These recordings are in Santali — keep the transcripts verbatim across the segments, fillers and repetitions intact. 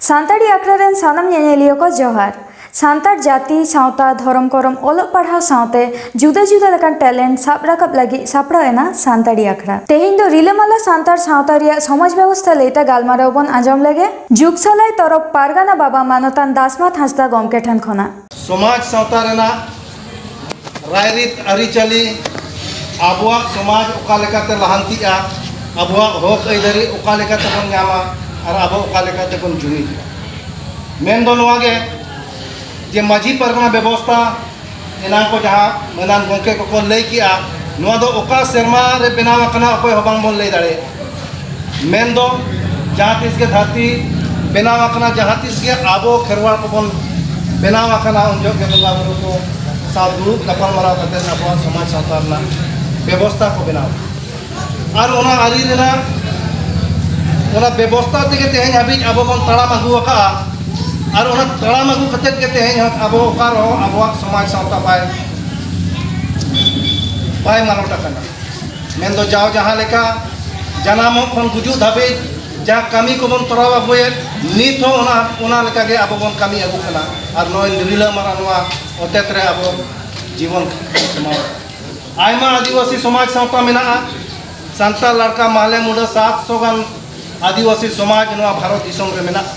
ᱥᱟᱱᱛᱟᱲᱤ ᱟᱠᱷᱲᱟ ᱨᱮᱱ ᱥᱟᱱᱟᱢ ᱧᱮᱧᱮᱞᱤᱭᱟᱹ ᱠᱚ ᱡᱚᱦᱟᱨ᱾ ᱥᱟᱱᱛᱟᱲ ᱡᱟᱹᱛᱤ, ᱥᱟᱶᱛᱟ, ᱫᱷᱚᱨᱚᱢ ᱠᱚᱨᱚᱢ, ᱚᱞᱚᱜ ᱯᱟᱲᱦᱟᱣ ᱥᱟᱶᱛᱮ ᱡᱩᱫᱟᱹ ᱡᱩᱫᱟᱹ ᱞᱮᱠᱟᱱ ᱴᱮᱞᱮᱱᱴ ᱥᱟᱵ ᱨᱟᱠᱟᱵ ᱞᱟᱹᱜᱤᱫ ᱥᱟᱯᱲᱟᱣ ᱮᱱᱟ ᱥᱟᱱᱛᱟᱲᱤ ᱟᱠᱷᱲᱟ᱾ ᱛᱮᱦᱮᱧ ᱫᱚ ᱨᱤᱞᱟᱹᱢᱟᱞᱟ ᱥᱟᱱᱛᱟᱲ ᱥᱟᱶᱛᱟ ᱨᱮᱭᱟᱜ ᱥᱚᱢᱟᱡᱽ ᱵᱮᱵᱚᱥᱛᱷᱟ ᱞᱟᱹᱭᱛᱮ ᱜᱟᱞᱢᱟᱨᱟᱣ ᱵᱚᱱ ᱟᱸᱡᱚᱢ ᱞᱮᱜᱮ᱾ ᱡᱩᱜᱽ ᱥᱟᱞᱟᱭ ᱛᱚᱨᱚᱯ ᱯᱟᱨᱜᱟᱱᱟ ᱵᱟᱵᱟ ᱢᱟᱱᱚᱛᱟᱱ ᱫᱟᱥᱢᱟᱛ ᱦᱟᱸᱥᱫᱟ ᱜᱚᱢᱠᱮ ᱴᱷᱮᱱ ᱠᱷᱚᱱᱟᱜ᱾ ᱥᱚᱢᱟᱡᱽ ᱥᱟᱶᱛᱟ ᱨᱮᱱᱟᱜ ᱨᱟᱭᱨᱤᱛ ᱟᱹᱨᱤᱪᱟᱹᱞᱤ, ᱟᱵᱚᱣᱟᱜ ᱥᱚᱢᱟᱡᱽ ᱚᱠᱟ ᱞᱮᱠᱟᱛᱮ ᱞᱟᱦᱟᱱᱛᱤᱜᱼᱟ, ᱟᱵᱚᱣᱟᱜ ᱦᱚᱠ ᱟᱹᱭᱫᱟᱹᱨᱤ ᱚᱠᱟ ᱞᱮᱠᱟᱛᱮ ᱵᱚᱱ ᱧᱟᱢᱟ ᱟᱨ ᱟᱵᱚ ᱚᱠᱟ ᱞᱮᱠᱟᱛᱮ ᱵᱚᱱ ᱡᱩᱢᱤᱫᱚᱜᱼᱟ᱾ ᱢᱮᱱ ᱫᱚ ᱱᱚᱣᱟ ᱜᱮ ᱡᱮ ᱢᱟᱹᱡᱷᱤ ᱯᱟᱨᱜᱟᱱᱟ ᱵᱮᱵᱚᱥᱛᱷᱟ ᱮᱱᱟᱝ ᱠᱚ ᱡᱟᱦᱟᱸ ᱢᱟᱹᱱᱟᱱ ᱜᱚᱢᱠᱮ ᱠᱚᱠᱚ ᱞᱟᱹᱭ ᱠᱮᱜᱼᱟ, ᱱᱚᱣᱟ ᱫᱚ ᱚᱠᱟ ᱥᱮᱨᱢᱟ ᱨᱮ ᱵᱮᱱᱟᱣ ᱟᱠᱟᱱᱟ, ᱚᱠᱚᱭ ᱦᱚᱸ ᱵᱟᱝ ᱵᱚᱱ ᱞᱟᱹᱭ ᱫᱟᱲᱮᱭᱟᱜᱼᱟ᱾ ᱢᱮᱱ ᱫᱚ ᱡᱟᱦᱟᱸ ᱛᱤᱥ ᱜᱮ ᱫᱷᱟᱹᱨᱛᱤ ᱵᱮᱱᱟᱣ ᱟᱠᱟᱱᱟ, ᱡᱟᱦᱟᱸ ᱛᱤᱥ ᱜᱮ ᱟᱵᱚ ᱠᱷᱮᱨᱣᱟᱲ ᱠᱚᱵᱚᱱ ᱵᱮᱱᱟᱣ ᱟᱠᱟᱱᱟ, ᱩᱱ ᱡᱚᱦᱚᱜ ᱜᱮ ᱵᱚᱸᱜᱟ ᱵᱩᱨᱩ ᱠᱚ ᱥᱟᱶ ᱫᱩᱲᱩᱵ ᱜᱟᱯᱟᱞᱢᱟᱨᱟᱣ ᱠᱟᱛᱮ ᱟᱵᱚᱣᱟᱜ ᱥᱚᱢᱟᱡᱽ ᱥᱟᱶᱛᱟ ᱨᱮᱱᱟᱜ ᱵᱮᱵᱚᱥᱛᱷᱟ ᱠᱚ ᱵᱮᱱᱟᱣ᱾ ᱟᱨ ᱚᱱᱟ ᱟᱹᱨᱤ ᱨᱮᱱᱟᱜ ᱚᱱᱟ ᱵᱮᱵᱚᱥᱛᱷᱟ ᱛᱮᱜᱮ ᱛᱮᱦᱮᱧ ᱦᱟᱹᱵᱤᱡ ᱟᱵᱚ ᱵᱚᱱ ᱛᱟᱲᱟᱢ ᱟᱹᱜᱩ ᱟᱠᱟᱫᱼᱟ᱾ ᱟᱨ ᱚᱱᱟ ᱛᱟᱲᱟᱢ ᱟᱹᱜᱩ ᱠᱟᱛᱮ ᱜᱮ ᱛᱮᱦᱮᱧ ᱦᱚᱸ ᱟᱵᱚ ᱚᱠᱟ ᱨᱮᱦᱚᱸ ᱟᱵᱚᱣᱟᱜ ᱥᱚᱢᱟᱡᱽ ᱥᱟᱶᱛᱟ ᱵᱟᱭ, ᱵᱟᱭ ᱢᱟᱞᱚᱴ ᱟᱠᱟᱱᱟ᱾ ᱢᱮᱱᱫᱚ ᱡᱟᱣ ᱡᱟᱦᱟᱸ ᱞᱮᱠᱟ ᱡᱟᱱᱟᱢᱚᱜ ᱠᱷᱚᱱ ᱜᱩᱡᱩᱜ ᱫᱷᱟᱹᱵᱤᱡ ᱡᱟᱦᱟᱸ ᱠᱟᱹᱢᱤ ᱠᱚᱵᱚᱱ ᱛᱚᱨᱟᱣ ᱟᱹᱜᱩᱭᱮᱫ, ᱱᱤᱛ ᱦᱚᱸ ᱚᱱᱟ, ᱚᱱᱟ ᱞᱮᱠᱟᱜᱮ ᱟᱵᱚ ᱵᱚᱱ ᱠᱟᱹᱢᱤ ᱟᱹᱜᱩ ᱠᱟᱱᱟ᱾ ᱟᱨ ᱱᱚᱜᱼᱚᱭ ᱨᱤᱞᱟᱹᱢᱟᱞᱟ ᱱᱚᱣᱟ ᱚᱛᱮᱛ ᱨᱮ ᱟᱵᱚ ᱡᱤᱵᱚᱱ ᱠᱷᱟᱸᱰᱟᱣ᱾ ᱟᱭᱢᱟ ᱟᱹᱫᱤᱵᱟᱹᱥᱤ ᱥᱚᱢᱟᱡᱽ ᱥᱟᱶᱛᱟ ᱢᱮᱱᱟᱜᱼᱟ᱾ ᱥᱟᱱᱛᱟᱲ, ᱞᱟᱲᱠᱟ, ᱢᱟᱦᱞᱮ, ᱢᱩᱰᱟᱹ, ᱥᱟᱛ ᱥᱚ ᱜᱟᱱ ᱟᱹᱫᱤᱵᱟᱹᱥᱤ ᱥᱚᱢᱟᱡᱽ ᱱᱚᱣᱟ ᱵᱷᱟᱨᱚᱛ ᱫᱤᱥᱚᱢ ᱨᱮ ᱢᱮᱱᱟᱜᱼᱟ᱾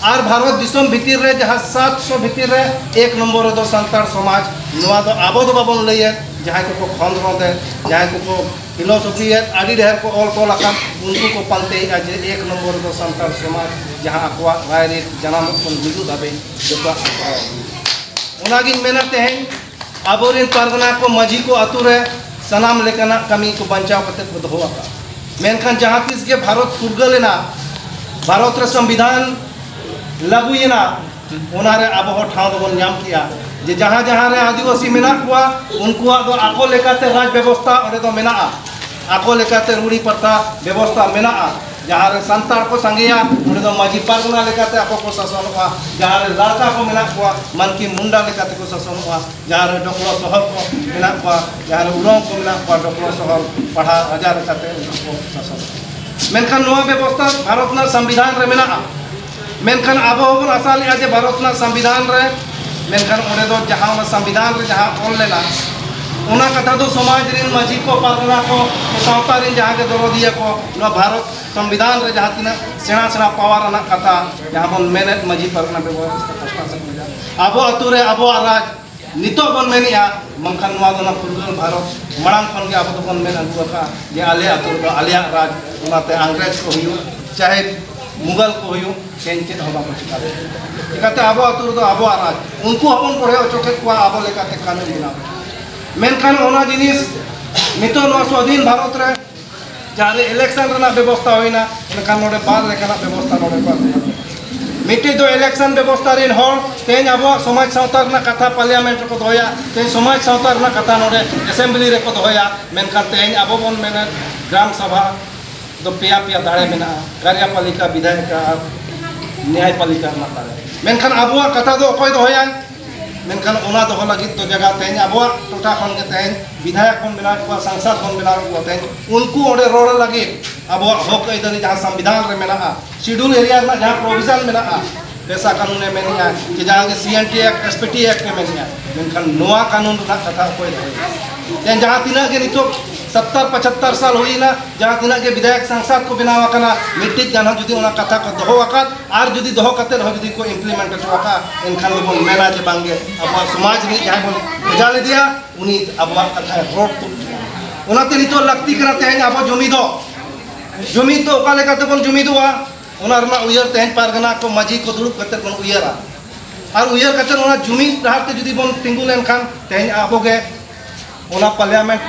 ᱟᱨ ᱵᱷᱟᱨᱚᱛ ᱫᱤᱥᱚᱢ ᱵᱷᱤᱛᱤᱨ ᱨᱮ ᱡᱟᱦᱟᱸ ᱥᱟᱛ ᱥᱚ ᱵᱷᱤᱛᱤᱨ ᱨᱮ ᱮᱠ ᱱᱚᱢᱵᱚᱨ ᱨᱮᱫᱚ ᱥᱟᱱᱛᱟᱲ ᱥᱚᱢᱟᱡᱽ᱾ ᱱᱚᱣᱟ ᱫᱚ ᱟᱵᱚ ᱫᱚ ᱵᱟᱵᱚᱱ ᱞᱟᱹᱭᱮᱫ, ᱡᱟᱦᱟᱸᱭ ᱠᱚᱠᱚ ᱠᱷᱚᱸᱫᱽᱨᱚᱸᱫᱽ ᱮᱫ, ᱡᱟᱦᱟᱸᱭ ᱠᱚᱠᱚ ᱯᱷᱤᱞᱳᱥᱚᱯᱷᱤᱭᱮᱫ, ᱟᱹᱰᱤ ᱰᱷᱮᱨ ᱠᱚ ᱚᱞ ᱛᱚᱞ ᱟᱠᱟᱱ, ᱩᱱᱠᱩ ᱠᱚ ᱯᱟᱱᱛᱮᱭᱮᱫᱼᱟ ᱡᱮ ᱮᱠ ᱱᱚᱢᱵᱚᱨ ᱨᱮᱫᱚ ᱥᱟᱱᱛᱟᱲ ᱥᱚᱢᱟᱡᱽ, ᱡᱟᱦᱟᱸ ᱟᱠᱚᱣᱟᱜ ᱨᱟᱭᱨᱤᱛ ᱡᱟᱱᱟᱢᱚᱜ ᱠᱷᱚᱱ ᱜᱩᱡᱩᱜ ᱫᱷᱟᱹᱵᱤᱡ ᱡᱚᱛᱚᱣᱟᱜ ᱠᱚ ᱠᱚᱨᱟᱣ ᱟᱹᱜᱩᱭᱮᱫᱟ᱾ ᱚᱱᱟᱜᱤᱧ ᱢᱮᱱᱟ, ᱛᱮᱦᱮᱧ ᱟᱵᱚᱨᱮᱱ ᱯᱟᱨᱜᱟᱱᱟ ᱠᱚ, ᱢᱟᱹᱡᱷᱤ ᱠᱚ ᱟᱛᱳ ᱨᱮ ᱥᱟᱱᱟᱢ ᱞᱮᱠᱟᱱᱟᱜ ᱠᱟᱹᱢᱤ ᱠᱚ ᱵᱟᱧᱪᱟᱣ ᱠᱟᱛᱮ ᱠᱚ ᱫᱚᱦᱚ ᱟᱠᱟᱫᱼᱟ᱾ ᱢᱮᱱᱠᱷᱟᱱ ᱡᱟᱦᱟᱸ ᱛᱤᱥ ᱜᱮ ᱵᱷᱟᱨᱚᱛ ᱯᱷᱩᱨᱜᱟᱹᱞ ᱮᱱᱟ, ᱵᱷᱟᱨᱚᱛ ᱨᱮ ᱥᱚᱝᱵᱤᱫᱷᱟᱱ ᱞᱟᱹᱜᱩᱭᱮᱱᱟ, ᱚᱱᱟᱨᱮ ᱟᱵᱚ ᱦᱚᱸ ᱴᱷᱟᱶ ᱫᱚᱵᱚᱱ ᱧᱟᱢ ᱠᱮᱜᱼᱟ᱾ ᱡᱮ ᱡᱟᱦᱟᱸ ᱡᱟᱦᱟᱸ ᱨᱮ ᱟᱹᱫᱤᱵᱟᱹᱥᱤ ᱢᱮᱱᱟᱜ ᱠᱚᱣᱟ, ᱩᱱᱠᱩᱣᱟᱜ ᱫᱚ ᱟᱠᱚ ᱞᱮᱠᱟᱛᱮ ᱨᱟᱡᱽ ᱵᱮᱵᱚᱥᱛᱷᱟ ᱚᱸᱰᱮ ᱫᱚ ᱢᱮᱱᱟᱜᱼᱟ, ᱟᱠᱚ ᱞᱮᱠᱟᱛᱮ ᱨᱩᱲᱤ ᱯᱟᱛᱟ ᱵᱮᱵᱚᱥᱛᱷᱟ ᱢᱮᱱᱟᱜᱼᱟ᱾ ᱡᱟᱦᱟᱸ ᱨᱮ ᱥᱟᱱᱛᱟᱲ ᱠᱚ ᱥᱟᱸᱜᱮᱭᱟ, ᱚᱸᱰᱮ ᱫᱚ ᱢᱟᱹᱡᱷᱤ ᱯᱟᱨᱜᱟᱱᱟ ᱞᱮᱠᱟᱛᱮ ᱟᱠᱚ ᱠᱚ ᱥᱟᱥᱚᱱᱚᱜᱼᱟ᱾ ᱡᱟᱦᱟᱸ ᱨᱮ ᱞᱟᱲᱠᱟ ᱠᱚ ᱢᱮᱱᱟᱜ ᱠᱚᱣᱟ, ᱢᱟᱱᱠᱤ ᱢᱩᱱᱰᱟ ᱞᱮᱠᱟᱛᱮ ᱠᱚ ᱥᱟᱥᱚᱱᱚᱜᱼᱟ᱾ ᱡᱟᱦᱟᱸ ᱨᱮ ᱰᱚᱠᱞᱚ ᱥᱚᱦᱚᱨ ᱠᱚ ᱢᱮᱱᱟᱜ ᱠᱚᱣᱟ, ᱡᱟᱦᱟᱸ ᱨᱮ ᱩᱨᱚᱝ ᱠᱚ ᱢᱮᱱᱟᱜ ᱠᱚᱣᱟ, ᱰᱚᱠᱞᱚ ᱥᱚᱦᱚᱨ ᱯᱟᱲᱦᱟ ᱨᱟᱡᱟ ᱞᱮᱠᱟᱛᱮ ᱩᱱᱠᱩ ᱠᱚ ᱥᱟᱥᱚᱱᱚᱜᱼᱟ᱾ ᱢᱮᱱᱠᱷᱟᱱ ᱱᱚᱣᱟ ᱵᱮᱵᱚᱥᱛᱷᱟ ᱵᱷᱟᱨᱚᱛ ᱨᱮᱱᱟᱜ ᱥᱚᱝᱵᱤᱫᱷᱟᱱ ᱨᱮ ᱢᱮᱱᱟᱜᱼᱟ᱾ ᱢᱮᱱᱠᱷᱟᱱ ᱟᱵᱚ ᱦᱚᱸᱵᱚᱱ ᱟᱥᱟ ᱞᱮᱫᱼᱟ ᱡᱮ ᱵᱷᱟᱨᱚᱛ ᱨᱮᱱᱟᱜ ᱥᱚᱝᱵᱤᱫᱷᱟᱱ ᱨᱮ, ᱢᱮᱱᱠᱷᱟᱱ ᱚᱸᱰᱮ ᱫᱚ ᱡᱟᱦᱟᱸ ᱚᱱᱟ ᱥᱚᱝᱵᱤᱫᱷᱟᱱ ᱨᱮ ᱡᱟᱦᱟᱸ ᱚᱞ ᱞᱮᱱᱟ, ᱚᱱᱟ ᱠᱟᱛᱷᱟ ᱫᱚ ᱥᱚᱢᱟᱡᱽ ᱨᱮᱱ ᱢᱟᱹᱡᱷᱤ ᱠᱚ, ᱯᱟᱨᱜᱟᱱᱟ ᱠᱚ, ᱥᱟᱶᱛᱟ ᱨᱮᱱ ᱡᱟᱦᱟᱸ ᱜᱮ ᱫᱚᱨᱚᱫᱤᱭᱟᱹ ᱠᱚ, ᱱᱚᱣᱟ ᱵᱷᱟᱨᱚᱛ ᱥᱚᱝᱵᱤᱫᱷᱟᱱ ᱨᱮ ᱡᱟᱦᱟᱸ ᱛᱤᱱᱟᱹᱜ ᱥᱮᱬᱟ ᱥᱮᱬᱟ ᱯᱟᱣᱟᱨ ᱨᱮᱱᱟᱜ ᱠᱟᱛᱷᱟ, ᱡᱟᱦᱟᱸ ᱵᱚᱱ ᱢᱮᱱᱮᱫ ᱢᱟᱹᱡᱷᱤ ᱯᱟᱨᱜᱟᱱᱟ ᱵᱮᱵᱚᱥᱛᱷᱟ ᱯᱟᱥᱴᱟ ᱥᱮᱫ ᱠᱷᱚᱱᱟᱜ, ᱟᱵᱚ ᱟᱹᱛᱩ ᱨᱮ ᱟᱵᱚᱣᱟᱜ ᱨᱟᱡᱽ ᱱᱤᱛᱚᱜ ᱵᱚᱱ ᱢᱮᱱᱮᱜᱼᱟ, ᱢᱮᱱᱠᱷᱟᱱ ᱱᱚᱣᱟ ᱫᱚ ᱚᱱᱟ ᱯᱷᱩᱨᱜᱟᱹᱞ ᱵᱷᱟᱨᱚᱛ ᱢᱟᱲᱟᱝ ᱠᱷᱚᱱ ᱜᱮ ᱟᱵᱚ ᱫᱚᱵᱚᱱ ᱢᱮᱱ ᱟᱹᱜᱩ ᱟᱠᱟᱫᱼᱟ ᱡᱮ ᱟᱞᱮ ᱟᱹᱛᱩ ᱨᱮᱫᱚ ᱟᱞᱮᱭᱟᱜ ᱨᱟᱡᱽ, ᱚᱱᱟᱛᱮ ᱤᱝᱨᱮᱡᱽ ᱠᱚ ᱦᱩᱭᱩᱜ ᱪᱟᱦᱮ ᱢᱩᱜᱟᱞ ᱠᱚ ᱦᱩᱭᱩᱜ, ᱛᱮᱦᱮᱧ ᱪᱮᱫ ᱦᱚᱸ ᱵᱟᱠᱚ ᱪᱤᱠᱟ ᱞᱮᱫᱟ᱾ ᱪᱤᱠᱟᱛᱮ ᱟᱵᱚ ᱟᱹᱛᱩ ᱨᱮᱫᱚ ᱟᱵᱚᱣᱟᱜ ᱨᱟᱡᱽ, ᱩᱱᱠᱩ ᱦᱚᱸᱵᱚᱱ ᱵᱚᱲᱦᱮ ᱦᱚᱪᱚ ᱠᱮᱫ ᱠᱚᱣᱟ ᱟᱵᱚ ᱞᱮᱠᱟᱛᱮ ᱠᱟᱹᱱᱩᱱ ᱵᱮᱱᱟᱣ᱾ ᱢᱮᱱᱠᱷᱟᱱ ᱚᱱᱟ ᱡᱤᱱᱤᱥ ᱱᱤᱛᱚᱜ ᱱᱚᱣᱟ ᱥᱣᱟᱫᱷᱤᱱ ᱵᱷᱟᱨᱚᱛ ᱨᱮ ᱡᱟᱦᱟᱸ ᱨᱮ ᱤᱞᱮᱠᱥᱚᱱ ᱨᱮᱱᱟᱜ ᱵᱮᱵᱚᱥᱛᱷᱟ ᱦᱩᱭᱱᱟ, ᱮᱱᱠᱷᱟᱱ ᱱᱚᱰᱮ ᱵᱟᱨ ᱞᱮᱠᱟᱱᱟᱜ ᱵᱮᱵᱚᱥᱛᱷᱟ ᱱᱚᱰᱮ ᱠᱚ ᱟᱹᱜᱩᱭᱟ᱾ ᱢᱤᱫᱴᱤᱡ ᱫᱚ ᱤᱞᱮᱠᱥᱚᱱ ᱵᱮᱵᱚᱥᱛᱷᱟ ᱨᱮᱱ ᱦᱚᱲ ᱛᱮᱦᱮᱧ ᱟᱵᱚᱣᱟᱜ ᱥᱚᱢᱟᱡᱽ ᱥᱟᱶᱛᱟ ᱨᱮᱱᱟᱜ ᱠᱟᱛᱷᱟ ᱯᱟᱨᱞᱤᱭᱟᱢᱮᱱᱴ ᱨᱮᱠᱚ ᱫᱚᱦᱚᱭᱟ, ᱛᱮᱦᱮᱧ ᱥᱚᱢᱟᱡᱽ ᱥᱟᱶᱛᱟ ᱨᱮᱱᱟᱜ ᱠᱟᱛᱷᱟ ᱱᱚᱰᱮ ᱮᱥᱮᱢᱵᱞᱤ ᱨᱮᱠᱚ ᱫᱚᱦᱚᱭᱟ, ᱢᱮᱱᱠᱷᱟᱱ ᱛᱮᱦᱮᱧ ᱟᱵᱚ ᱵᱚᱱ ᱢᱮᱱᱮᱫ ᱜᱨᱟᱢ ᱥᱟᱵᱷᱟ ᱫᱚ ᱯᱮᱭᱟ ᱯᱮᱭᱟ ᱫᱟᱲᱮ ᱢᱮᱱᱟᱜᱼᱟ, ᱠᱟᱨᱭᱟᱯᱟᱞᱤᱠᱟ, ᱵᱤᱫᱷᱟᱭᱤᱠᱟ ᱟᱨ ᱱᱮᱭᱟᱭᱯᱟᱞᱤᱠᱟ ᱨᱮᱱᱟᱜ ᱫᱟᱲᱮ᱾ ᱢᱮᱱᱠᱷᱟᱱ ᱟᱵᱚᱣᱟᱜ ᱠᱟᱛᱷᱟ ᱫᱚ ᱚᱠᱚᱭ ᱫᱚᱦᱚᱭᱟᱭ? ᱢᱮᱱᱠᱷᱟᱱ ᱚᱱᱟ ᱫᱚᱦᱚ ᱞᱟᱹᱜᱤᱫ ᱫᱚ ᱡᱟᱭᱜᱟ ᱛᱮᱦᱮᱧ ᱟᱵᱚᱣᱟᱜ ᱴᱚᱴᱷᱟ ᱠᱷᱚᱱ ᱜᱮ ᱛᱮᱦᱮᱧ ᱵᱤᱫᱷᱟᱭᱚᱠ ᱵᱚᱱ ᱵᱮᱱᱟᱣᱮᱫ ᱠᱚᱣᱟ, ᱥᱟᱝᱥᱚᱫ ᱵᱚᱱ ᱵᱮᱱᱟᱣᱮᱫ ᱠᱚᱣᱟ, ᱛᱮᱦᱮᱧ ᱩᱱᱠᱩ ᱚᱸᱰᱮ ᱨᱚᱲ ᱞᱟᱹᱜᱤᱫ ᱟᱵᱚᱣᱟᱜ ᱦᱚᱠ ᱟᱹᱭᱫᱟᱹᱨᱤ ᱡᱟᱦᱟᱸ ᱥᱚᱝᱵᱤᱫᱷᱟᱱ ᱨᱮ ᱢᱮᱱᱟᱜᱼᱟ, ᱥᱤᱰᱩᱞ ᱮᱨᱤᱭᱟ ᱨᱮᱱᱟᱜ ᱡᱟᱦᱟᱸ ᱯᱨᱚᱵᱷᱤᱡᱚᱱ ᱢᱮᱱᱟᱜᱼᱟ, ᱯᱮᱥᱟ ᱠᱟᱹᱱᱩᱱᱮ ᱢᱮᱱᱮᱜᱼᱟ, ᱡᱮ ᱡᱟᱦᱟᱸ ᱜᱮ C N T act, S P T act ᱮ ᱢᱮᱱᱮᱜᱼᱟ, ᱢᱮᱱᱠᱷᱟᱱ ᱱᱚᱣᱟ ᱠᱟᱹᱱᱩᱱ ᱨᱮᱱᱟᱜ ᱠᱟᱛᱷᱟ ᱚᱠᱚᱭ ᱫᱚᱦᱚᱭᱟ? ᱛᱮᱦᱮᱧ ᱡᱟᱦᱟᱸ ᱛᱤᱱᱟᱹᱜ ᱜᱮ ᱱᱤᱛᱚᱜ ᱥᱚᱛᱛᱚᱨ ᱯᱚᱪᱟᱛᱛᱚᱨ ᱥᱟᱞ ᱦᱩᱭᱮᱱᱟ, ᱡᱟᱦᱟᱸ ᱛᱤᱱᱟᱹᱜ ᱜᱮ ᱵᱤᱫᱷᱟᱭᱚᱠ ᱥᱟᱝᱥᱚᱫ ᱠᱚ ᱵᱮᱱᱟᱣ ᱟᱠᱟᱱᱟ, ᱢᱤᱫᱴᱤᱡ ᱜᱟᱱ ᱦᱚᱸ ᱡᱩᱫᱤ ᱚᱱᱟ ᱠᱟᱛᱷᱟ ᱠᱚ ᱫᱚᱦᱚ ᱟᱠᱟᱫ, ᱟᱨ ᱡᱩᱫᱤ ᱫᱚᱦᱚ ᱠᱟᱛᱮ ᱨᱮᱦᱚᱸ ᱡᱩᱫᱤ ᱠᱚ ᱤᱢᱯᱞᱤᱢᱮᱱᱴ ᱦᱚᱪᱚ ᱟᱠᱟᱫ, ᱮᱱᱠᱷᱟᱱ ᱫᱚᱵᱚᱱ ᱢᱮᱱᱟ ᱡᱮ ᱵᱟᱝᱜᱮ ᱟᱵᱚᱣᱟᱜ ᱥᱚᱢᱟᱡᱽ ᱨᱤᱱᱤᱡ ᱡᱟᱦᱟᱸᱭ ᱵᱚᱱ ᱵᱷᱮᱡᱟ ᱞᱮᱫᱮᱭᱟ, ᱩᱱᱤ ᱟᱵᱚᱣᱟᱜ ᱠᱟᱛᱷᱟᱭ ᱨᱚᱲ ᱛᱩᱫ ᱠᱮᱫᱟ᱾ ᱚᱱᱟᱛᱮ ᱱᱤᱛᱚᱜ ᱞᱟᱹᱠᱛᱤ ᱠᱟᱱᱟ ᱛᱮᱦᱮᱧ ᱟᱵᱚ ᱡᱩᱢᱤᱫᱚᱜ᱾ ᱡᱩᱢᱤᱫ ᱫᱚ ᱚᱠᱟ ᱞᱮᱠᱟ ᱛᱮᱵᱚᱱ ᱡᱩᱢᱤᱫᱚᱜᱼᱟ, ᱚᱱᱟ ᱨᱮᱱᱟᱜ ᱩᱭᱦᱟᱹᱨ ᱛᱮᱦᱮᱧ ᱯᱟᱨᱜᱟᱱᱟ ᱠᱚ, ᱢᱟᱹᱡᱷᱤ ᱠᱚ ᱫᱩᱲᱩᱵ ᱠᱟᱛᱮ ᱵᱚᱱ ᱩᱭᱦᱟᱹᱨᱟ᱾ ᱟᱨ ᱩᱭᱦᱟᱹᱨ ᱠᱟᱛᱮ ᱚᱱᱟ ᱡᱩᱢᱤᱫ ᱰᱟᱦᱟᱨ ᱛᱮ ᱡᱩᱫᱤ ᱵᱚᱱ ᱛᱤᱸᱜᱩ ᱞᱮᱱᱠᱷᱟᱱ, ᱛᱮᱦᱮᱧ ᱟᱵᱚᱜᱮ ᱚᱱᱟ ᱯᱟᱨᱞᱤᱭᱟᱢᱮᱱᱴ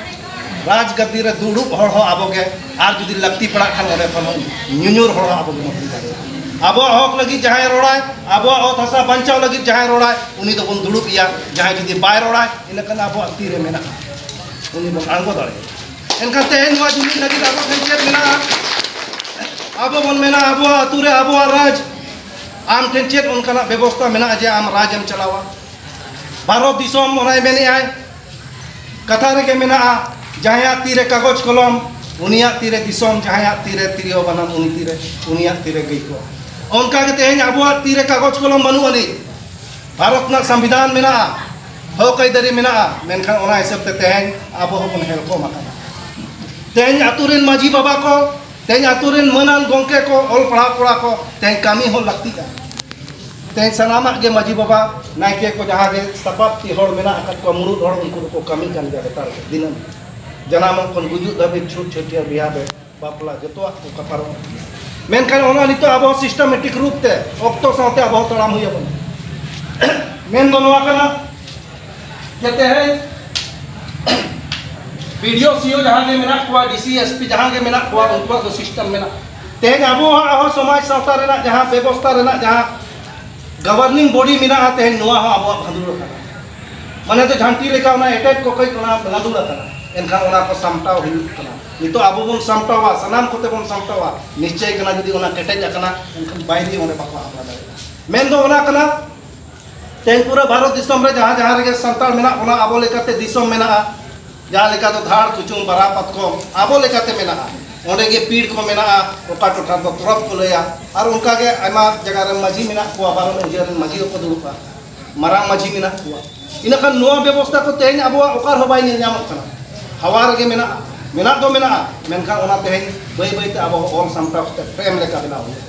ᱨᱟᱡᱽ ᱜᱟᱹᱫᱤ ᱨᱮ ᱫᱩᱲᱩᱵ ᱦᱚᱲ ᱦᱚᱸ ᱟᱵᱚᱜᱮ, ᱟᱨ ᱡᱩᱫᱤ ᱞᱟᱹᱠᱛᱤ ᱯᱟᱲᱟᱜ ᱠᱷᱟᱱ ᱚᱸᱰᱮ ᱠᱷᱚᱱ ᱦᱚᱸ ᱧᱩᱧᱩᱨ ᱦᱚᱲ ᱦᱚᱸ ᱟᱵᱚ ᱜᱮᱵᱚᱱ ᱦᱩᱭ ᱫᱟᱲᱮᱭᱟᱜᱼᱟ᱾ ᱟᱵᱚᱣᱟᱜ ᱦᱚᱠ ᱞᱟᱹᱜᱤᱫ ᱡᱟᱦᱟᱸᱭ ᱨᱚᱲᱟᱭ, ᱟᱵᱚᱣᱟᱜ ᱚᱛ ᱦᱟᱥᱟ ᱵᱟᱧᱪᱟᱣ ᱞᱟᱹᱜᱤᱫ ᱡᱟᱦᱟᱸᱭ ᱨᱚᱲᱟᱭ, ᱩᱱᱤ ᱫᱚᱵᱚᱱ ᱫᱩᱲᱩᱵ ᱮᱭᱟ᱾ ᱡᱟᱦᱟᱸᱭ ᱡᱩᱫᱤ ᱵᱟᱭ ᱨᱚᱲᱟᱭ, ᱤᱱᱟᱹᱠᱷᱟᱱ ᱟᱵᱚᱣᱟᱜ ᱛᱤᱨᱮ ᱢᱮᱱᱟᱜᱼᱟ, ᱩᱱᱤ ᱵᱚᱱ ᱟᱬᱜᱚ ᱫᱟᱲᱮᱭᱟᱜᱼᱟ᱾ ᱮᱱᱠᱷᱟᱱ ᱛᱮᱦᱮᱧ ᱱᱚᱣᱟ ᱡᱩᱢᱤᱫ ᱞᱟᱹᱜᱤᱫ ᱟᱵᱚ ᱴᱷᱮᱱ ᱪᱮᱫ ᱢᱮᱱᱟᱜᱼᱟ? ᱟᱵᱚ ᱵᱚᱱ ᱢᱮᱱᱟ ᱟᱵᱚᱣᱟᱜ ᱟᱹᱛᱩ ᱨᱮ ᱟᱵᱚᱣᱟᱜ ᱨᱟᱡᱽ᱾ ᱟᱢ ᱴᱷᱮᱱ ᱪᱮᱫ ᱚᱱᱠᱟᱱᱟᱜ ᱵᱮᱵᱚᱥᱛᱷᱟ ᱢᱮᱱᱟᱜᱼᱟ ᱡᱮ ᱟᱢ ᱨᱟᱡᱽ ᱮᱢ ᱪᱟᱞᱟᱣᱟ? ᱵᱷᱟᱨᱚᱛ ᱫᱤᱥᱚᱢ ᱚᱱᱟᱭ ᱢᱮᱱᱮᱜᱼᱟᱭ, ᱠᱟᱛᱷᱟ ᱨᱮᱜᱮ ᱢᱮᱱᱟᱜᱼᱟ, ᱡᱟᱦᱟᱸᱭᱟᱜ ᱛᱤᱨᱮ ᱠᱟᱜᱚᱡᱽ ᱠᱚᱞᱚᱢ, ᱩᱱᱤᱭᱟᱜ ᱛᱤᱨᱮ ᱫᱤᱥᱚᱢ, ᱡᱟᱦᱟᱸᱭᱟᱜ ᱛᱤᱨᱮ ᱛᱤᱨᱭᱳ ᱵᱟᱱᱟᱢ, ᱩᱱᱤ ᱛᱤᱨᱮ, ᱩᱱᱤᱭᱟᱜ ᱛᱤᱨᱮ ᱜᱟᱹᱭ ᱠᱚ᱾ ᱚᱱᱠᱟ ᱜᱮ ᱛᱮᱦᱮᱧ ᱟᱵᱚᱣᱟᱜ ᱛᱤᱨᱮ ᱠᱟᱜᱚᱡᱽ ᱠᱚᱞᱚᱢ ᱵᱟᱹᱱᱩᱜ ᱟᱹᱱᱤᱡ᱾ ᱵᱷᱟᱨᱚᱛ ᱨᱮᱱᱟᱜ ᱥᱚᱝᱵᱤᱫᱷᱟᱱ ᱢᱮᱱᱟᱜᱼᱟ, ᱦᱚᱠ ᱟᱹᱭᱫᱟᱹᱨᱤ ᱢᱮᱱᱟᱜᱼᱟ, ᱢᱮᱱᱠᱷᱟᱱ ᱚᱱᱟ ᱦᱤᱥᱟᱹᱵ ᱛᱮ ᱛᱮᱦᱮᱧ ᱟᱵᱚ ᱦᱚᱸᱵᱚᱱ ᱦᱮᱞᱠᱚᱢ ᱟᱠᱟᱱᱟ᱾ ᱛᱮᱦᱮᱧ ᱟᱛᱳ ᱨᱮᱱ ᱢᱟᱹᱡᱷᱤ ᱵᱟᱵᱟ ᱠᱚ, ᱛᱮᱦᱮᱧ ᱟᱛᱳ ᱨᱮᱱ ᱢᱟᱹᱱᱟᱱ ᱜᱚᱢᱠᱮ ᱠᱚ, ᱚᱞ ᱯᱟᱲᱦᱟᱣ ᱠᱚᱲᱟ ᱠᱚ, ᱛᱮᱦᱮᱧ ᱠᱟᱹᱢᱤ ᱦᱚᱸ ᱞᱟᱹᱠᱛᱤᱜᱼᱟ᱾ ᱛᱮᱦᱮᱧ ᱥᱟᱱᱟᱢᱟᱜ ᱜᱮ ᱢᱟᱹᱡᱷᱤ ᱵᱟᱵᱟ, ᱱᱟᱭᱠᱮ ᱠᱚ ᱡᱟᱦᱟᱸ ᱜᱮ ᱥᱟᱯᱟᱵ ᱛᱤ ᱦᱚᱲ ᱢᱮᱱᱟᱜ ᱟᱠᱟᱫ ᱠᱚᱣᱟ, ᱢᱩᱲᱩᱫ ᱦᱚᱲ, ᱩᱱᱠᱩ ᱫᱚᱠᱚ ᱠᱟᱹᱢᱤ ᱠᱟᱱ ᱜᱮᱭᱟ ᱞᱮᱛᱟᱲ ᱜᱮ, ᱫᱤᱱᱟᱹᱢ᱾ ᱡᱟᱱᱟᱢᱚᱜ ᱠᱷᱚᱱ ᱜᱩᱡᱩᱜ ᱫᱷᱟᱹᱵᱤᱡ, ᱪᱷᱩᱛ, ᱪᱷᱟᱹᱴᱭᱟᱹᱨ, ᱵᱤᱦᱟ ᱨᱮ, ᱵᱟᱯᱞᱟ, ᱡᱚᱛᱚᱣᱟᱜ ᱠᱚ ᱠᱟᱯᱟᱨᱚᱜᱼᱟ᱾ ᱢᱮᱱᱠᱷᱟᱱ ᱚᱱᱟ ᱱᱤᱛᱚᱜ ᱟᱵᱚ systematic ᱨᱩᱯ ᱛᱮ ᱚᱠᱛᱚ ᱥᱟᱶᱛᱮ ᱟᱵᱚ ᱦᱚᱸ ᱛᱟᱲᱟᱢ ᱦᱩᱭ ᱟᱵᱚᱱᱟ᱾ ᱢᱮᱱ ᱫᱚ ᱱᱚᱣᱟ ᱠᱟᱱᱟ ᱡᱮ ᱛᱮᱦᱮᱧ BDO, CO ᱡᱟᱦᱟᱸ ᱜᱮ ᱢᱮᱱᱟᱜ ᱠᱚᱣᱟ, DC, SP ᱡᱟᱦᱟᱸ ᱜᱮ ᱢᱮᱱᱟᱜ ᱠᱚᱣᱟ, ᱩᱱᱠᱩᱣᱟᱜ ᱫᱚ system ᱢᱮᱱᱟᱜᱼᱟ᱾ ᱛᱮᱦᱮᱧ ᱟᱵᱚᱣᱟᱜ ᱦᱚᱸ ᱥᱚᱢᱟᱡᱽ ᱥᱟᱶᱛᱟ ᱨᱮᱱᱟᱜ ᱡᱟᱦᱟᱸ ᱵᱮᱵᱚᱥᱛᱷᱟ ᱨᱮᱱᱟᱜ ᱡᱟᱦᱟᱸ governing body ᱢᱮᱱᱟᱜᱼᱟ, ᱛᱮᱦᱮᱧ ᱱᱚᱣᱟ ᱦᱚᱸ ᱟᱵᱚᱣᱟᱜ ᱵᱷᱟᱸᱫᱩᱲ ᱟᱠᱟᱱᱟ᱾ ᱢᱟᱱᱮ ᱫᱚ ᱡᱷᱟᱱᱴᱤ ᱞᱮᱠᱟ ᱚᱱᱟ ᱮᱴᱮᱫ ᱠᱚ ᱠᱟᱹᱡ ᱚᱱᱟ ᱵᱷᱟᱸᱫᱩᱲ ᱟᱠᱟᱱᱟ᱾ ᱮᱱᱠᱷᱟᱱ ᱚᱱᱟ ᱠᱚ ᱥᱟᱢᱴᱟᱣ ᱦᱩᱭᱩᱜ ᱠᱟᱱᱟ᱾ ᱱᱤᱛᱚᱜ ᱟᱵᱚ ᱵᱚᱱ ᱥᱟᱢᱴᱟᱣᱟ, ᱥᱟᱱᱟᱢ ᱠᱚᱛᱮ ᱵᱚᱱ ᱥᱟᱢᱴᱟᱣᱟ᱾ ᱱᱤᱥᱪᱚᱭ ᱠᱟᱱᱟ ᱡᱩᱫᱤ ᱚᱱᱟ ᱠᱮᱴᱮᱡ ᱟᱠᱟᱱᱟ, ᱮᱱᱠᱷᱟᱱ ᱵᱟᱭᱨᱤ ᱚᱸᱰᱮ ᱵᱟᱠᱚ ᱦᱟᱢᱞᱟ ᱫᱟᱲᱮᱭᱟᱜᱼᱟ᱾ ᱢᱮᱱ ᱫᱚ ᱚᱱᱟ ᱠᱟᱱᱟ, ᱛᱮᱦᱮᱧ ᱯᱩᱨᱟᱹ ᱵᱷᱟᱨᱚᱛ ᱫᱤᱥᱚᱢ ᱨᱮ ᱡᱟᱦᱟᱸ ᱡᱟᱦᱟᱸ ᱨᱮᱜᱮ ᱥᱟᱱᱛᱟᱲ ᱢᱮᱱᱟᱜ ᱵᱚᱱᱟ, ᱟᱵᱚ ᱞᱮᱠᱟᱛᱮ ᱫᱤᱥᱚᱢ ᱢᱮᱱᱟᱜᱼᱟ᱾ ᱡᱟᱦᱟᱸ ᱞᱮᱠᱟ ᱫᱚ ᱫᱷᱟᱲ, ᱠᱩᱪᱩᱝ, ᱵᱟᱨᱟ, ᱯᱟᱛᱠᱚᱢ ᱟᱵᱚ ᱞᱮᱠᱟᱛᱮ ᱢᱮᱱᱟᱜᱼᱟ᱾ ᱚᱸᱰᱮ ᱜᱮ ᱯᱤᱲ ᱠᱚ ᱢᱮᱱᱟᱜᱼᱟ, ᱚᱠᱟ ᱴᱚᱴᱷᱟ ᱫᱚ ᱛᱚᱨᱚᱯ ᱠᱚ ᱞᱟᱹᱭᱟ, ᱟᱨ ᱚᱱᱠᱟ ᱜᱮ ᱟᱭᱢᱟ ᱡᱟᱭᱜᱟ ᱨᱮ ᱢᱟᱹᱡᱷᱤ ᱢᱮᱱᱟᱜ ᱠᱚᱣᱟ, ᱵᱟᱨᱚ ᱢᱟᱹᱡᱷᱤ ᱨᱮᱱ ᱢᱟᱹᱡᱷᱤ ᱦᱚᱸᱠᱚ ᱫᱩᱲᱩᱵᱼᱟ, ᱢᱟᱨᱟᱝ ᱢᱟᱹᱡᱷᱤ ᱢᱮᱱᱟᱜ ᱠᱚᱣᱟ᱾ ᱤᱱᱟᱹᱠᱷᱟᱱ ᱱᱚᱣᱟ ᱵᱮᱵᱚᱥᱛᱷᱟ ᱠᱚ ᱛᱮᱦᱮᱧ ᱟᱵᱚᱣᱟᱜ ᱚᱠᱟ ᱨᱮᱦᱚᱸ ᱵᱟᱭ ᱧᱮᱞ ᱧᱟᱢᱚᱜ ᱠᱟᱱᱟ᱾ ᱦᱟᱣᱟ ᱨᱮᱜᱮ ᱢᱮᱱᱟᱜᱼᱟ, ᱢᱮᱱᱟᱜ ᱫᱚ ᱢᱮᱱᱟᱜᱼᱟ, ᱢᱮᱱᱠᱷᱟᱱ ᱚᱱᱟ ᱛᱮᱦᱮᱧ ᱵᱟᱹᱭ ᱵᱟᱹᱭ ᱛᱮ ᱟᱵᱚ ᱚᱞ ᱥᱟᱢᱴᱟᱣ ᱠᱟᱛᱮ ᱯᱨᱮᱢ ᱞᱮᱠᱟ ᱵᱮᱱᱟᱣ ᱦᱩᱭᱩᱜᱼᱟ᱾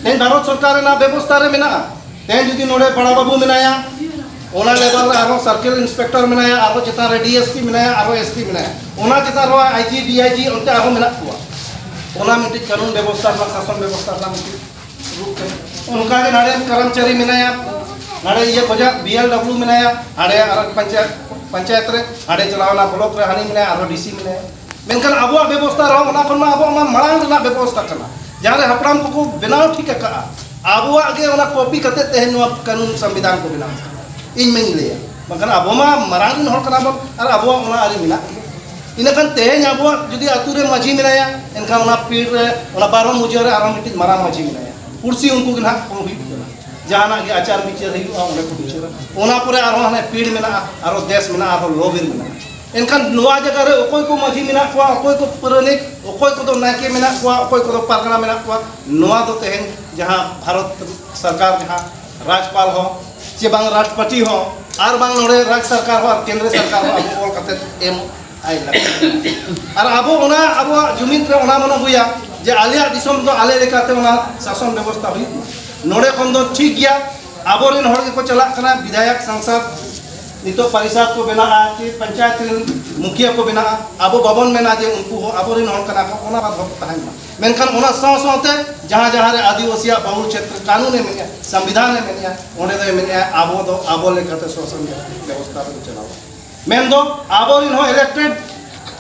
ᱛᱮᱦᱮᱧ ᱵᱷᱟᱨᱚᱛ ᱥᱚᱨᱠᱟᱨ ᱨᱮᱱᱟᱜ ᱵᱮᱵᱚᱥᱛᱷᱟ ᱨᱮ ᱢᱮᱱᱟᱜᱼᱟ᱾ ᱛᱮᱦᱮᱧ ᱡᱩᱫᱤ ᱱᱚᱰᱮ ᱯᱟᱲᱟ ᱵᱟᱹᱵᱩ ᱢᱮᱱᱟᱭᱟ, ᱚᱱᱟ level ᱨᱮ ᱟᱨᱦᱚᱸ circle inspector ᱢᱮᱱᱟᱭᱟ, ᱟᱨᱦᱚᱸ ᱪᱮᱛᱟᱱ ᱨᱮ DSP ᱢᱮᱱᱟᱭᱟ, ᱟᱨᱦᱚᱸ SP ᱢᱮᱱᱟᱭᱟ, ᱚᱱᱟ ᱪᱮᱛᱟᱱ ᱨᱮᱦᱚᱸ IG, DIG ᱚᱱᱛᱮ ᱟᱨᱦᱚᱸ ᱢᱮᱱᱟᱜ ᱠᱚᱣᱟ᱾ ᱚᱱᱟ ᱢᱤᱫᱴᱤᱡ ᱠᱟᱹᱱᱩᱱ ᱵᱮᱵᱚᱥᱛᱷᱟ ᱨᱮᱱᱟᱜ, ᱥᱟᱥᱚᱱ ᱵᱮᱵᱚᱥᱛᱷᱟ ᱨᱮᱱᱟᱜ ᱢᱤᱫᱴᱤᱡ ᱨᱩᱯ ᱠᱟᱱᱟ᱾ ᱚᱱᱠᱟ ᱜᱮ ᱱᱚᱰᱮ ᱠᱚᱨᱢᱪᱟᱨᱤ ᱢᱮᱱᱟᱭᱟ, ᱱᱚᱰᱮ ᱤᱭᱟᱹ ᱠᱷᱚᱡᱟᱜ BLW ᱢᱮᱱᱟᱭᱟ, ᱦᱟᱸᱰᱮ ᱟᱨ ᱯᱚᱧᱪᱟᱭᱮᱛ, ᱯᱚᱧᱪᱟᱭᱮᱛ ᱨᱮ, ᱦᱟᱸᱰᱮ ᱪᱟᱞᱟᱣ ᱮᱱᱟ block ᱨᱮ, ᱦᱟᱹᱱᱤ ᱢᱮᱱᱟᱭᱟ, ᱟᱨᱦᱚᱸ DC ᱢᱮᱱᱟᱭᱟ᱾ ᱢᱮᱱᱠᱷᱟᱱ ᱟᱵᱚᱣᱟᱜ ᱵᱮᱵᱚᱥᱛᱷᱟ ᱨᱮᱦᱚᱸ ᱚᱱᱟ ᱠᱷᱚᱱ ᱢᱟ ᱟᱵᱚᱣᱟᱜ ᱢᱟ ᱢᱟᱲᱟᱝ ᱨᱮᱱᱟᱜ ᱵᱮᱵᱚᱥᱛᱷᱟ ᱠᱟᱱᱟ, ᱡᱟᱦᱟᱸ ᱨᱮ ᱦᱟᱯᱲᱟᱢ ᱠᱚᱠᱚ ᱵᱮᱱᱟᱣ ᱴᱷᱤᱠ ᱟᱠᱟᱫᱼᱟ᱾ ᱟᱵᱚᱣᱟᱜ ᱜᱮ ᱚᱱᱟ copy ᱠᱟᱛᱮ ᱛᱮᱦᱮᱧ ᱱᱚᱣᱟ ᱠᱟᱹᱱᱩᱱ ᱥᱚᱝᱵᱤᱫᱷᱟᱱ ᱠᱚ ᱵᱮᱱᱟᱣ ᱟᱠᱟᱫᱼᱟ᱾ ᱤᱧ ᱢᱟᱧ ᱞᱟᱹᱭᱟ, ᱵᱟᱝᱠᱷᱟᱱ ᱟᱵᱚ ᱢᱟ ᱢᱟᱨᱟᱝ ᱨᱮᱱ ᱦᱚᱲ ᱠᱟᱱᱟ ᱵᱚᱱ ᱟᱨ ᱟᱵᱚᱣᱟᱜ ᱚᱱᱟ ᱟᱹᱨᱤ ᱢᱮᱱᱟᱜ ᱜᱮᱭᱟ᱾ ᱤᱱᱟᱹᱠᱷᱟᱱ ᱛᱮᱦᱮᱧ ᱟᱵᱚᱣᱟᱜ ᱡᱩᱫᱤ ᱟᱹᱛᱩ ᱨᱮ ᱢᱟᱹᱡᱷᱤ ᱢᱮᱱᱟᱭᱟ, ᱮᱱᱠᱷᱟᱱ ᱚᱱᱟ ᱯᱤᱲ ᱨᱮ, ᱚᱱᱟ ᱵᱟᱨᱚ ᱢᱩᱡᱟᱹ ᱨᱮ ᱟᱨᱦᱚᱸ ᱢᱤᱫᱴᱤᱡ ᱢᱟᱨᱟᱝ ᱢᱟᱹᱡᱷᱤ ᱢᱮᱱᱟᱭᱟ᱾ ᱯᱩᱲᱥᱤ ᱩᱱᱠᱩ ᱜᱮ ᱱᱟᱦᱟᱜ ᱠᱚ ᱦᱩᱭᱩᱜ ᱠᱟᱱᱟ᱾ ᱡᱟᱦᱟᱱᱟᱜ ᱜᱮ ᱟᱪᱟᱨ ᱵᱤᱪᱟᱹᱨ ᱦᱩᱭᱩᱜᱼᱟ, ᱚᱸᱰᱮ ᱠᱚ ᱵᱤᱪᱟᱹᱨᱟ᱾ ᱚᱱᱟ ᱯᱚᱨᱮ ᱟᱨᱦᱚᱸ ᱦᱟᱱᱮ ᱯᱤᱲ ᱢᱮᱱᱟᱜᱼᱟ, ᱟᱨᱦᱚᱸ ᱫᱮᱥ ᱢᱮᱱᱟᱜᱼᱟ, ᱟᱨᱦᱚᱸ ᱞᱚᱵᱤᱨ ᱢᱮᱱᱟᱜᱼᱟ᱾ ᱮᱱᱠᱷᱟᱱ ᱱᱚᱣᱟ ᱡᱟᱭᱜᱟ ᱨᱮ ᱚᱠᱚᱭ ᱠᱚ ᱢᱟᱹᱡᱷᱤ ᱢᱮᱱᱟᱜ ᱠᱚᱣᱟ, ᱚᱠᱚᱭ ᱠᱚ ᱯᱟᱨᱟᱱᱤᱠ, ᱚᱠᱚᱭ ᱠᱚᱫᱚ ᱱᱟᱭᱠᱮ ᱢᱮᱱᱟᱜ ᱠᱚᱣᱟ, ᱚᱠᱚᱭ ᱠᱚᱫᱚ ᱯᱟᱨᱜᱟᱱᱟ ᱢᱮᱱᱟᱜ ᱠᱚᱣᱟ, ᱱᱚᱣᱟ ᱫᱚ ᱛᱮᱦᱮᱧ ᱡᱟᱦᱟᱸ ᱵᱷᱟᱨᱚᱛ ᱥᱚᱨᱠᱟᱨ, ᱡᱟᱦᱟᱸ ᱨᱟᱡᱽᱯᱟᱞ ᱦᱚᱸ ᱪᱮ ᱵᱟᱝ ᱨᱟᱥᱴᱨᱚᱯᱚᱛᱤ ᱦᱚᱸ ᱟᱨ ᱵᱟᱝ ᱱᱚᱰᱮ ᱨᱟᱡᱽ ᱥᱚᱨᱠᱟᱨ ᱦᱚᱸ ᱟᱨ ᱠᱮᱱᱫᱨᱚ ᱥᱚᱨᱠᱟᱨ ᱦᱚᱸ ᱟᱵᱚ ᱚᱞ ᱠᱟᱛᱮ ᱮᱢ ᱟᱭ ᱞᱟᱹᱠᱛᱤ᱾ ᱟᱨ ᱟᱵᱚ ᱚᱱᱟ ᱟᱵᱚᱣᱟᱜ ᱡᱩᱢᱤᱫ ᱨᱮ ᱚᱱᱟ ᱢᱚᱱᱮ ᱦᱩᱭᱟ ᱡᱮ ᱟᱞᱮᱭᱟᱜ ᱫᱤᱥᱚᱢ ᱫᱚ ᱟᱞᱮ ᱞᱮᱠᱟᱛᱮ ᱚᱱᱟ ᱥᱟᱥᱚᱱ ᱵᱮᱵᱚᱥᱛᱷᱟ ᱦᱩᱭᱩᱜ ᱢᱟ᱾ ᱱᱚᱰᱮ ᱠᱷᱚᱱ ᱫᱚ ᱴᱷᱤᱠ ᱜᱮᱭᱟ, ᱟᱵᱚᱨᱮᱱ ᱦᱚᱲ ᱜᱮᱠᱚ ᱪᱟᱞᱟᱜ ᱠᱟᱱᱟ, ᱵᱤᱫᱷᱟᱭᱚᱠ, ᱥᱟᱝᱥᱚᱫ, ᱱᱤᱛᱚᱜ ᱯᱟᱨᱤᱥᱟᱫ ᱠᱚ ᱵᱮᱱᱟᱜᱼᱟ ᱪᱮ ᱯᱚᱧᱪᱟᱭᱮᱛ ᱨᱮᱱ ᱢᱩᱠᱷᱤᱭᱟᱹ ᱠᱚ ᱵᱮᱱᱟᱜᱼᱟ, ᱟᱵᱚ ᱵᱟᱵᱚᱱ ᱢᱮᱱᱟ ᱡᱮ ᱩᱱᱠᱩ ᱦᱚᱸ ᱟᱵᱚᱨᱮᱱ ᱦᱚᱲ ᱠᱟᱱᱟ ᱠᱚ, ᱚᱱᱟ ᱵᱟᱫᱷᱚᱠ ᱛᱟᱦᱮᱱ ᱢᱟ᱾ ᱢᱮᱱᱠᱷᱟᱱ ᱚᱱᱟ ᱥᱟᱶ ᱥᱟᱶᱛᱮ ᱡᱟᱦᱟᱸ ᱡᱟᱦᱟᱸ ᱨᱮ ᱟᱹᱫᱤᱵᱟᱹᱥᱤᱭᱟᱜ ᱵᱟᱦᱩᱞ ᱪᱷᱮᱛᱨᱚ ᱠᱟᱹᱱᱩᱱᱮ ᱢᱮᱱᱮᱜᱼᱟ, ᱥᱚᱝᱵᱤᱫᱷᱟᱱᱮ ᱢᱮᱱᱮᱜᱼᱟ, ᱚᱸᱰᱮ ᱫᱚᱭ ᱢᱮᱱᱮᱜᱼᱟ ᱟᱵᱚ ᱫᱚ ᱟᱵᱚ ᱞᱮᱠᱟᱛᱮ ᱥᱟᱥᱚᱱ ᱵᱮᱵᱚᱥᱛᱷᱟ ᱵᱚᱱ ᱪᱟᱞᱟᱣᱟ᱾ ᱢᱮᱱᱫᱚ ᱟᱵᱚᱨᱮᱱ ᱦᱚᱸ ᱤᱞᱮᱠᱴᱮᱰ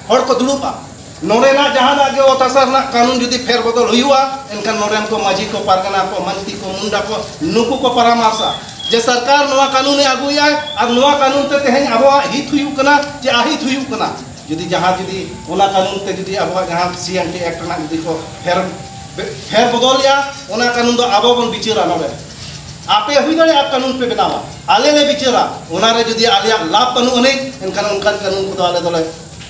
ᱦᱚᱲ ᱠᱚ ᱫᱩᱲᱩᱵᱼᱟ᱾ ᱱᱚᱰᱮᱱᱟᱜ ᱡᱟᱦᱟᱱᱟᱜ ᱜᱮ ᱚᱛ ᱦᱟᱥᱟ ᱨᱮᱱᱟᱜ ᱠᱟᱹᱱᱩᱱ ᱡᱩᱫᱤ ᱯᱷᱮᱨ ᱵᱚᱫᱚᱞ ᱦᱩᱭᱩᱜᱼᱟ, ᱮᱱᱠᱷᱟᱱ ᱱᱚᱰᱮᱱ ᱠᱚ ᱢᱟᱹᱡᱷᱤ ᱠᱚ, ᱯᱟᱨᱜᱟᱱᱟ ᱠᱚ, ᱢᱟᱹᱱᱛᱤ ᱠᱚ, ᱢᱩᱱᱰᱟ ᱠᱚ, ᱱᱩᱠᱩ ᱠᱚ ᱯᱚᱨᱟᱢᱚᱨᱥᱟ ᱡᱮ ᱥᱚᱨᱠᱟᱨ ᱱᱚᱣᱟ ᱠᱟᱹᱱᱩᱱᱮ ᱟᱹᱜᱩᱭᱟᱭ ᱟᱨ ᱱᱚᱣᱟ ᱠᱟᱹᱱᱩᱱ ᱛᱮ ᱛᱮᱦᱮᱧ ᱟᱵᱚᱣᱟᱜ ᱦᱤᱛ ᱦᱩᱭᱩᱜ ᱠᱟᱱᱟ ᱪᱮ ᱟᱦᱤᱛ ᱦᱩᱭᱩᱜ ᱠᱟᱱᱟ᱾ ᱡᱩᱫᱤ ᱡᱟᱦᱟᱸ ᱡᱩᱫᱤ ᱚᱱᱟ ᱠᱟᱹᱱᱩᱱ ᱛᱮ ᱡᱩᱫᱤ ᱟᱵᱚᱣᱟᱜ ᱡᱟᱦᱟᱸ ᱥᱤ ᱮᱱ ᱴᱤ ᱮᱠᱴ ᱨᱮᱱᱟᱜ ᱡᱩᱫᱤ ᱠᱚ ᱯᱷᱮᱨ, ᱯᱷᱮᱨ ᱵᱚᱫᱚᱞᱮᱜᱼᱟ, ᱚᱱᱟ ᱠᱟᱹᱱᱩᱱ ᱫᱚ ᱟᱵᱚ ᱵᱚᱱ ᱵᱤᱪᱟᱹᱨᱟ ᱱᱚᱰᱮ᱾ ᱟᱯᱮ ᱦᱩᱭ ᱫᱟᱲᱮᱭᱟᱜᱼᱟ ᱠᱟᱹᱱᱩᱱ ᱯᱮ ᱵᱮᱱᱟᱣᱟ, ᱟᱞᱮ ᱞᱮ ᱵᱤᱪᱟᱹᱨᱟ, ᱚᱱᱟ ᱨᱮ ᱡᱩᱫᱤ ᱟᱞᱮᱭᱟᱜ ᱞᱟᱵᱷ ᱵᱟᱹᱱᱩᱜ ᱟᱹᱱᱤᱡ, ᱮᱱᱠᱷᱟᱱ ᱚᱱᱠᱟᱱ ᱠᱟᱹᱱᱩᱱ ᱠᱚᱫᱚ ᱟᱞᱮ ᱫᱚᱞᱮ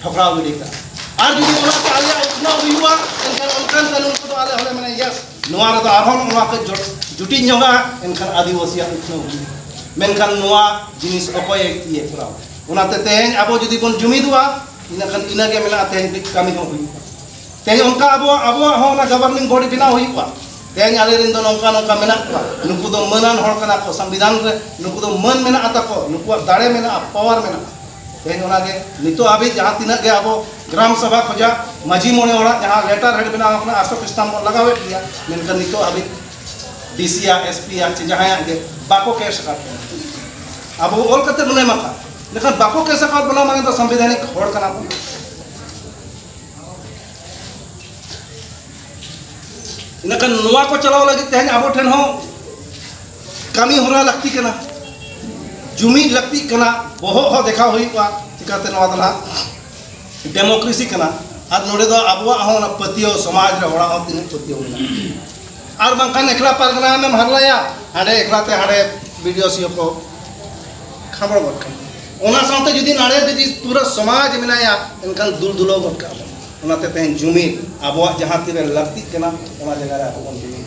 ᱴᱷᱚᱠᱨᱟᱣ ᱜᱤᱰᱤ ᱠᱟᱜᱼᱟ᱾ ᱟᱨ ᱡᱩᱫᱤ ᱚᱱᱟᱛᱮ ᱟᱞᱮᱭᱟᱜ ᱩᱛᱱᱟᱹᱣ ᱦᱩᱭᱩᱜᱼᱟ, ᱮᱱᱠᱷᱟᱱ ᱚᱱᱠᱟᱱ ᱠᱟᱹᱱᱩᱱ ᱠᱚᱫᱚ ᱟᱞᱮ ᱦᱚᱸᱞᱮ ᱢᱮᱱᱟ, ᱭᱮᱥ, ᱱᱚᱣᱟ ᱨᱮᱫᱚ ᱟᱨᱦᱚᱸ ᱱᱚᱣᱟ ᱠᱚ ᱡᱚᱴ-, ᱡᱩᱴᱤᱡ ᱧᱚᱜᱟ, ᱮᱱᱠᱷᱟᱱ ᱟᱹᱫᱤᱵᱟᱹᱥᱤᱭᱟᱜ ᱩᱛᱱᱟᱹᱣ ᱦᱩᱭᱩᱜᱼᱟ᱾ ᱢᱮᱱᱠᱷᱟᱱ ᱱᱚᱣᱟ ᱡᱤᱱᱤᱥ ᱚᱠᱚᱭᱮ ᱤᱭᱟᱹ ᱠᱚᱨᱟᱣᱟ? ᱚᱱᱟᱛᱮ ᱛᱮᱦᱮᱧ ᱟᱵᱚ ᱡᱩᱫᱤ ᱵᱚᱱ ᱡᱩᱢᱤᱫᱚᱜᱼᱟ, ᱤᱱᱟᱹᱠᱷᱟᱱ ᱤᱱᱟᱹᱜᱮ ᱢᱮᱱᱟᱜᱼᱟ, ᱛᱮᱦᱮᱧ ᱠᱟᱹᱢᱤ ᱦᱚᱸ ᱦᱩᱭᱩᱜᱼᱟ᱾ ᱛᱮᱦᱮᱧ ᱚᱱᱠᱟ ᱟᱵᱚᱣᱟᱜ, ᱟᱵᱚᱣᱟᱜ ᱦᱚᱸ ᱚᱱᱟ ᱜᱚᱵᱷᱚᱨᱱᱤᱝ ᱵᱚᱰᱤ ᱵᱮᱱᱟᱣ ᱦᱩᱭᱩᱜᱼᱟ᱾ ᱛᱮᱦᱮᱧ ᱟᱞᱮ ᱨᱮᱱ ᱫᱚ ᱱᱚᱝᱠᱟ ᱱᱚᱝᱠᱟ ᱢᱮᱱᱟᱜ ᱠᱚᱣᱟ, ᱱᱩᱠᱩ ᱫᱚ ᱢᱟᱹᱱᱟᱱ ᱦᱚᱲ ᱠᱟᱱᱟ ᱠᱚ, ᱥᱚᱝᱵᱤᱫᱷᱟᱱ ᱨᱮ ᱱᱩᱠᱩ ᱫᱚ ᱢᱟᱹᱱ ᱢᱮᱱᱟᱜᱼᱟ ᱛᱟᱠᱚ, ᱱᱩᱠᱩᱣᱟᱜ ᱫᱟᱲᱮ ᱢᱮᱱᱟᱜᱼᱟ, ᱯᱟᱣᱟᱨ ᱢᱮᱱᱟᱜᱼᱟ᱾ ᱛᱮᱦᱮᱧ ᱚᱱᱟᱜᱮ ᱱᱤᱛᱚᱜ ᱦᱟᱹᱵᱤᱡ ᱡᱟᱦᱟᱸ ᱛᱤᱱᱟᱹᱜ ᱜᱮ ᱟᱵᱚ ᱜᱨᱟᱢ ᱥᱚᱵᱷᱟ ᱠᱷᱚᱱᱟᱜ ᱢᱟᱹᱡᱷᱤ ᱢᱚᱬᱮ ᱦᱚᱲᱟᱜ ᱡᱟᱦᱟᱸ ᱞᱮᱴᱟᱨ ᱦᱮᱰ ᱵᱮᱱᱟᱣ ᱟᱠᱟᱱᱟ, ᱟᱥᱚᱠ ᱥᱴᱟᱢ ᱵᱚᱱ ᱞᱟᱜᱟᱣᱮᱫ ᱜᱮᱭᱟ, ᱢᱮᱱᱠᱷᱟᱱ ᱱᱤᱛᱚᱜ ᱦᱟᱹᱵᱤᱡ ᱰᱤ ᱥᱤ ᱭᱟᱜ, ᱮᱥ ᱯᱤ ᱭᱟᱜ ᱪᱮ ᱡᱟᱦᱟᱸᱭᱟᱜ ᱜᱮ ᱵᱟᱠᱚ ᱠᱮᱥ ᱟᱠᱟᱫ ᱵᱚᱱᱟ᱾ ᱟᱵᱚ ᱚᱞ ᱠᱟᱛᱮ ᱵᱚᱱ ᱮᱢ ᱟᱠᱟᱫ, ᱢᱮᱱᱠᱷᱟᱱ ᱵᱟᱠᱚ ᱠᱮᱥ ᱟᱠᱟᱫ ᱵᱚᱱᱟ ᱢᱟᱱᱮ ᱫᱚ ᱥᱟᱝᱵᱤᱫᱷᱟᱱᱤᱠ ᱦᱚᱲ ᱠᱟᱱᱟ ᱵᱚᱱ᱾ ᱤᱱᱟᱹᱠᱷᱟᱱ ᱱᱚᱣᱟ ᱠᱚ ᱪᱟᱞᱟᱣ ᱞᱟᱹᱜᱤᱫ ᱛᱮᱦᱮᱧ ᱟᱵᱚ ᱴᱷᱮᱱ ᱦᱚᱸ ᱠᱟᱹᱢᱤ ᱦᱚᱨᱟ ᱞᱟᱹᱠᱛᱤ ᱠᱟᱱᱟ, ᱡᱩᱢᱤᱫ ᱞᱟᱹᱠᱛᱤᱜ ᱠᱟᱱᱟ, ᱵᱚᱦᱚᱜ ᱦᱚᱸ ᱫᱮᱠᱷᱟᱣ ᱦᱩᱭᱩᱜᱼᱟ᱾ ᱪᱤᱠᱟᱹᱛᱮ ᱱᱚᱣᱟ ᱫᱚ ᱱᱟᱦᱟᱜ ᱰᱮᱢᱳᱠᱨᱮᱥᱤ ᱠᱟᱱᱟ᱾ ᱟᱨ ᱱᱚᱰᱮ ᱫᱚ ᱟᱵᱚᱣᱟᱜ ᱦᱚᱸ ᱚᱱᱟ ᱯᱟᱹᱛᱭᱟᱹᱣ, ᱥᱚᱢᱟᱡᱽ ᱨᱮ ᱦᱚᱲᱟᱜ ᱦᱚᱸ ᱛᱤᱱᱟᱹᱜ ᱯᱟᱹᱛᱭᱟᱹᱣ ᱢᱮᱱᱟᱜᱼᱟ᱾ ᱟᱨ ᱵᱟᱝᱠᱷᱟᱱ ᱮᱠᱞᱟ ᱯᱟᱨᱜᱟᱱᱟ ᱟᱢᱮᱢ ᱦᱟᱨᱞᱟᱭᱟ, ᱦᱟᱸᱰᱮ ᱮᱠᱞᱟ ᱛᱮ ᱦᱟᱸᱰᱮ ᱵᱤ ᱰᱤ ᱳ ᱥᱤ ᱳ ᱠᱚ ᱠᱷᱟᱸᱵᱲ ᱜᱚᱫ ᱠᱟᱢᱟ᱾ ᱚᱱᱟ ᱥᱟᱶᱛᱮ ᱡᱩᱫᱤ ᱱᱟᱲᱮ ᱡᱩᱫᱤ ᱯᱩᱨᱟᱹ ᱥᱚᱢᱟᱡᱽ ᱢᱮᱱᱟᱭᱟ, ᱮᱱᱠᱷᱟᱱ ᱫᱩᱞ ᱫᱩᱞᱟᱹᱣ ᱜᱚᱫ ᱠᱟᱜᱼᱟ ᱵᱚᱱ᱾ ᱚᱱᱟᱛᱮ ᱛᱮᱦᱮᱧ ᱡᱩᱢᱤᱫ ᱟᱵᱚᱣᱟᱜ ᱡᱟᱦᱟᱸ ᱛᱤᱨᱮ ᱞᱟᱹᱠᱛᱤᱜ ᱠᱟᱱᱟ, ᱚᱱᱟ ᱡᱟᱭᱜᱟ ᱨᱮ ᱟᱵᱚ ᱵᱚᱱ ᱡᱩᱢᱤᱫ